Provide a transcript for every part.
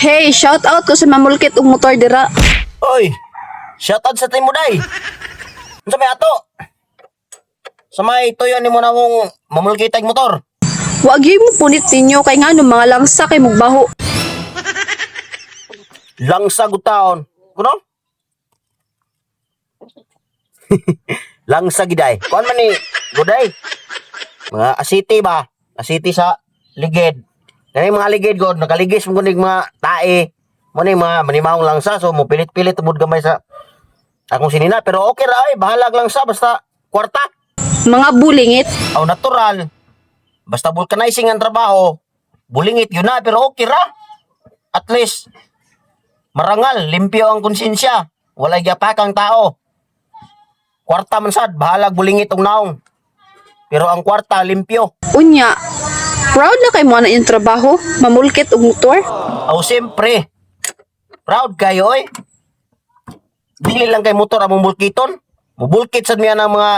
Hey, shout out ko sa mamulkit og motor dira. Oy, shout out sa team mo, day. Unsa may ato? Sa may tuyo nimo na mong mamulkitag motor. Wa gyud mo punit ninyo kay ngano mga langsa kay mugbaho. Langsa gud taon. Kuno? Langsa giday. Kuan man ni guday. Mga asiti ba? Asiti sa ligid. Kani mga ligid god, nakaligis mo kunig mga tae. Mo ni mga manimaong langsa, so mo pilit-pilit tubod gamay sa akong sinina, pero okay ra ay, bahalag langsa basta kwarta. Mga bulingit. Aw, natural. Basta vulcanizing ang trabaho, bulingit yun na, pero okay ra. At least, marangal, limpyo ang konsensya. Walay yapak ang tao. Kwarta man sad, bahalag bulingit og naong. Pero ang kwarta, limpyo. Unya, proud na kay mo ana yung trabaho, mamulkit og motor. Aw, siyempre, proud kayo, oy. Dili lang kay motor ang mumulkiton. Mubulkit sad miya ng mga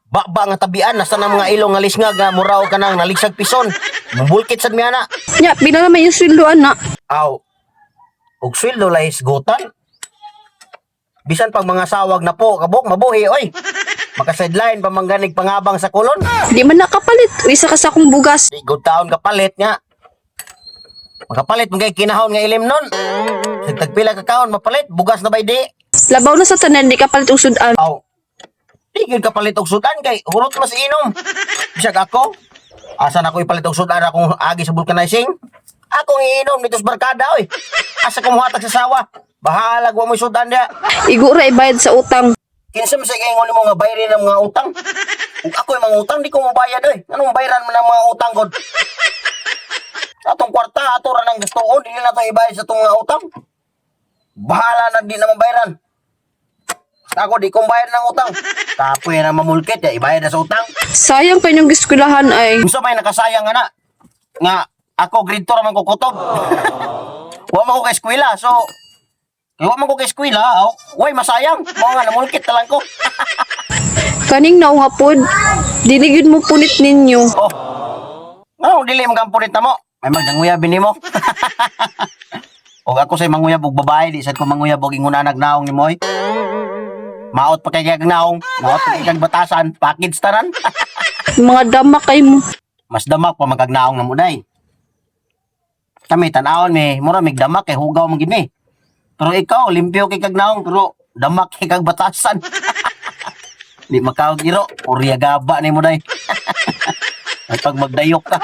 baba nga tabian, nasa ng mga ilong nga lisngag nga muraw ka nang naligsag pison. Mubulkit sad miya na. Nya, pila naman yung sweldo ana? Aw, og sweldo lay hisgutan. Bisan pag mga sawag na po, kabok, mabuhi, oy. Maka-sideline pa mangganig pangabang sa kolon. Di man nakapalit og isa ka sakong bugas. Di good taon kapalit nga. Makapalit man kay kinahon nga ilim nun. Sa tagpila ka kaon, mapalit, bugas na bay di. Labaw na sa tanan di kapalit og sudan. Aw, di gyud kapalit og sudan kay hurot mas inom. Bisag ako, asa na ko ipalit og sudan akong agi sa vulcanizing? Akong iinom dito sa barkada, oy. Asa ko muhatag sa sawa? Bahala wa mo sudan dia. Igo ra ibayad sa utang. Kinsa man sa ingon nimo nga bayrin ang mga utang? Ug ako yung mga utang di ko mobayad oy. Anong bayaran man ang mga utang god? Atong kwarta ato ra nang gustoon, dili na to ibayad sa atong mga utang. Bahala na di na mabayaran. Ako di ko bayad ng utang. Kapoy na mamulkit ya, ibayad na sa utang. Sayang kay inyong eskwelahan ay. Unsa may nakasayang nga na? Nga ako grade 2 ra man ko kutob. Wa man ko kay eskwela, so kay wa man ko kay eskwela, aw, way masayang. Mao nga namulkit na lang ko. Kaning naong nga pod, dili gyud mo punit ninyo. Oh. Ngano dili man kang punit na mo? May magdanguyab nimo. Og ako say manguyab og babae, di sad ko manguyab og ingunanag naong nimo oy. Maot pa kay kag naong, maot pa kay kag batasan, package tanan. Mga dama kay mo. Mas damak pa magkag naong na mo day. Kami tan-awon mi, mura mig damak kay hugaw man gid mi. Pero ikaw limpyo kay kag naong pero damak kay kag batasan. Di makaog iro, urya gaba nimo day. Ay pag magdayok ka.